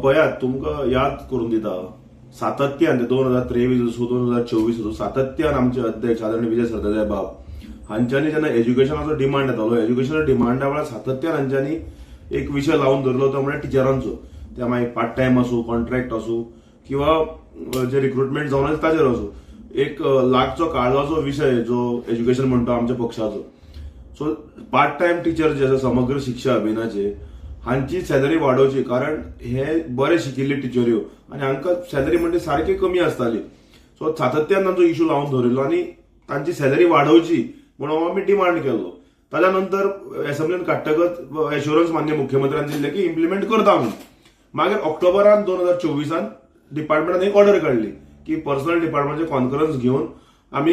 पळयात, तुमकां याद करून दिता, सातत्यान ते 2023 आसूं, 2024 आसूं, सातत्यान आमचे अध्यक्ष आदरणीय विजय सरदेसाय बाब हांच्यांनी जेन्ना एज्युकेशनाचो डिमांड येतालो, एज्युकेशनाचो डिमांडा वेळार सातत्यान हांच्यांनी एक विशय लावन धरलो, तो म्हळ्यार टिचरांचो. ते मागीर पार्ट टायम आसूं, कॉन्ट्रॅक्ट आसूं किंवा जे रिक्रुटमेंट जावन आसा ताचेर आसूं, एक लागचो काळजाचो विशय जो एज्युकेशन म्हणटा आमच्या पक्षाचो. सो पार्ट टायम टिचर जे आसा समग्र शिक्षा अभियानाचे, हांची सॅलरी वाडोवची, कारण हे बरे शिकिल्ले टिचऱ्यो आनी हांकां सॅलरी म्हणजे सारकी कमी आसताली. सो सातत्यान तांचो इशू लावन धरिल्लो आनी तांची सॅलरी वाडोवची म्हणून आमी डिमांड केल्लो. ताच्या नंतर एसेंब्लीन काडटकच एश्युरन्स मान्य मुख्यमंत्र्यान दिल्लें की इम्प्लिमेंट करता म्हणून. मागीर ऑक्टोबरान 2024 डिपार्टमेंटान एक ऑर्डर काडली की पर्सनल डिपार्टमेंटचे कॉन्फरन्स घेवन आमी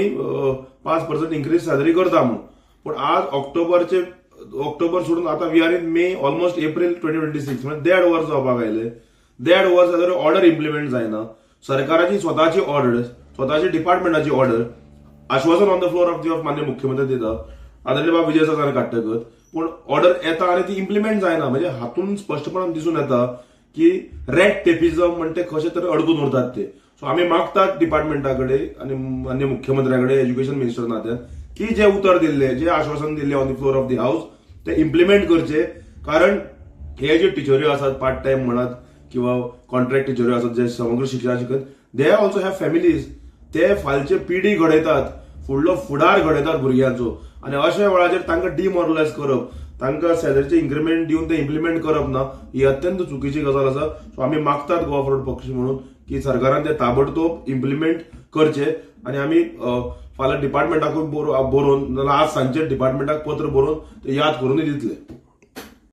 5% इन्क्रीज सॅलरी करता म्हणून. पूण आज ऑक्टोबरचे ऑक्टोबर सोडून आतां we are in May, almost April 2026, म्हणजे देड वर्स जावपाक आयले. देड वर्स जाल्यार ऑर्डर इम्प्लिमेंट जायना. सरकाराची स्वताची ऑर्डर, स्वताची डिपार्टमेंटाची ऑर्डर, आश्वासन on the floor of the of मान्य मुख्यमंत्री दिता, आदरणीय बाब विजय सरकार काडटकच, पूण ऑर्डर येता आनी ती इम्प्लिमेंट जायना. म्हणजे हातून स्पश्टपणान दिसून येता की रेड टेपिझम म्हणटे कशें तरी अडकून उरतात ते. सो आमी मागतात डिपार्टमेंटा कडेन आनी मान्य मुख्यमंत्र्या कडेन, एज्युकेशन मिनिस्टर नात्यान, की जे उतर दिल्ले, जे आश्वासन दिल्ले on the floor of the house, ते इम्प्लिमेंट करचे. कारण हे जे टिचऱ्यो आसात, पार्ट टायम म्हणात किंवा कॉन्ट्रॅक्ट टिचऱ्यो आसात जे समग्र शिक्षण शिकत, they also have families. ते फालचे पिढी घडयतात, फुडलो फुडार घडयतात भुरग्यांचो. आनी अशा वेळाचेर तांकां डिमॉरलायज करप, तांकां सॅलरीचे इन्क्रिमेंट दिवन ते इम्प्लिमेंट करप ना, ही अत्यंत चुकीची गजाल आसा. सो आमी मागतात गोवा फॉरवर्ड पक्ष म्हणून की सरकारान ते ताबडतोब इम्प्लिमेंट करचे. आनी आमी फाल्यां डिपार्टमेंटाकूय बरोवन, नाजाल्यार आज सांजचे डिपार्टमेंटाक पत्र बरोवन ते याद करूनय दितले.